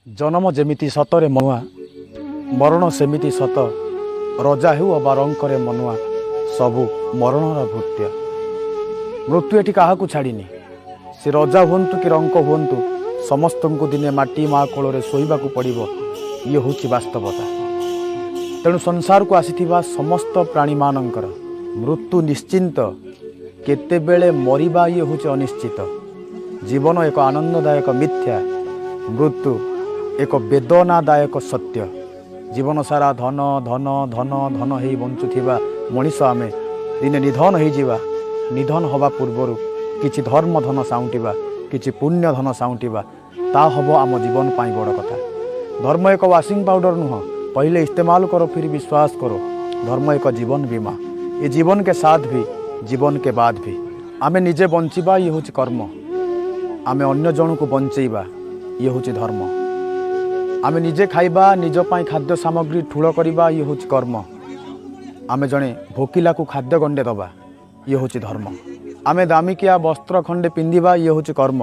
ଜନମ ଯେମିତି ସତରେ ମନୁଆ, ମରଣ ସେମିତି ସତ। ରଜା ହେଉ ଅବା ରଙ୍କରେ ମନୁଆ, ସବୁ ମରଣର ଭୃତ୍ୟ। ମୃତ୍ୟୁ ଏଠି କାହାକୁ ଛାଡ଼ିନି। ସେ ରଜା ହୁଅନ୍ତୁ କି ରଙ୍କ ହୁଅନ୍ତୁ, ସମସ୍ତଙ୍କୁ ଦିନେ ମାଟି ମା କୋଳରେ ଶୋଇବାକୁ ପଡ଼ିବ। ଇଏ ହେଉଛି ବାସ୍ତବତା। ତେଣୁ ସଂସାରକୁ ଆସିଥିବା ସମସ୍ତ ପ୍ରାଣୀମାନଙ୍କର ମୃତ୍ୟୁ ନିଶ୍ଚିନ୍ତ, କେତେବେଳେ ମରିବା ଇଏ ହେଉଛି ଅନିଶ୍ଚିତ। ଜୀବନ ଏକ ଆନନ୍ଦଦାୟକ ମିଥ୍ୟା, ମୃତ୍ୟୁ ଏକ ବେଦନାଦାୟକ ସତ୍ୟ। ଜୀବନ ସାରା ଧନ ଧନ ଧନ ଧନ ହେଇ ବଞ୍ଚୁଥିବା ମଣିଷ ଆମେ ଦିନେ ନିଧନ ହେଇଯିବା। ନିଧନ ହେବା ପୂର୍ବରୁ କିଛି ଧର୍ମ ଧନ ସାଉଁଟିବା, କିଛି ପୁଣ୍ୟ ଧନ ସାଉଁଟିବା, ତା ହେବ ଆମ ଜୀବନ ପାଇଁ ବଡ଼ କଥା। ଧର୍ମ ଏକ ୱାସିଂ ପାଉଡ଼ର ନୁହଁ, पहले इस्तेमाल करो फिर विश्वास करो। धर्म एक जीवन बीमा, ये जीवन के साथ भी, जीवन के बाद भी। ଆମେ ନିଜେ ବଞ୍ଚିବା, ଇଏ ହେଉଛି କର୍ମ। ଆମେ ଅନ୍ୟ ଜଣକୁ ବଞ୍ଚେଇବା, ଇଏ ହେଉଛି ଧର୍ମ। ଆମେ ନିଜେ ଖାଇବା, ନିଜ ପାଇଁ ଖାଦ୍ୟ ସାମଗ୍ରୀ ଠୁଳ କରିବା, ଇଏ ହେଉଛି କର୍ମ। ଆମେ ଜଣେ ଭୋକିଲାକୁ ଖାଦ୍ୟ ଗଣ୍ଡେ ଦେବା, ଇଏ ହେଉଛି ଧର୍ମ। ଆମେ ଦାମିକିଆ ବସ୍ତ୍ର ଖଣ୍ଡେ ପିନ୍ଧିବା, ଇଏ ହେଉଛି କର୍ମ।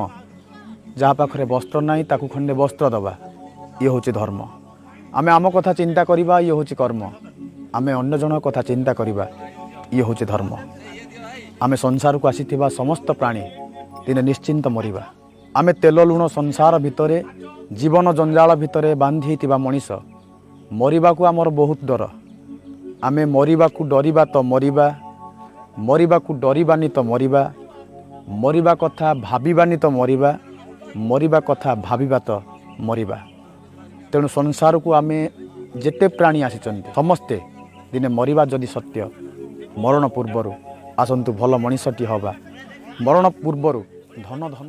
ଯାହା ପାଖରେ ବସ୍ତ୍ର ନାହିଁ, ତାକୁ ଖଣ୍ଡେ ବସ୍ତ୍ର ଦେବା, ଇଏ ହେଉଛି ଧର୍ମ। ଆମେ ଆମ କଥା ଚିନ୍ତା କରିବା, ଇଏ ହେଉଛି କର୍ମ। ଆମେ ଅନ୍ୟ ଜଣଙ୍କ କଥା ଚିନ୍ତା କରିବା, ଇଏ ହେଉଛି ଧର୍ମ। ଆମେ ସଂସାରକୁ ଆସିଥିବା ସମସ୍ତ ପ୍ରାଣୀ ଦିନେ ନିଶ୍ଚିନ୍ତ ମରିବା। ଆମେ ତେଲ ଲୁଣ ସଂସାର ଭିତରେ, ଜୀବନ ଜଞ୍ଜାଳ ଭିତରେ ବାନ୍ଧି ହେଇଥିବା ମଣିଷ, ମରିବାକୁ ଆମର ବହୁତ ଡର। ଆମେ ମରିବାକୁ ଡରିବା ତ ମରିବା, ମରିବାକୁ ଡରିବାନି ତ ମରିବା, ମରିବା କଥା ଭାବିବାନି ତ ମରିବା, ମରିବା କଥା ଭାବିବା ତ ମରିବା। ତେଣୁ ସଂସାରକୁ ଆମେ ଯେତେ ପ୍ରାଣୀ ଆସିଛନ୍ତି, ସମସ୍ତେ ଦିନେ ମରିବା ଯଦି ସତ୍ୟ, ମରଣ ପୂର୍ବରୁ ଆସନ୍ତୁ ଭଲ ମଣିଷଟି ହେବା। ମରଣ ପୂର୍ବରୁ ଧନ ଧନ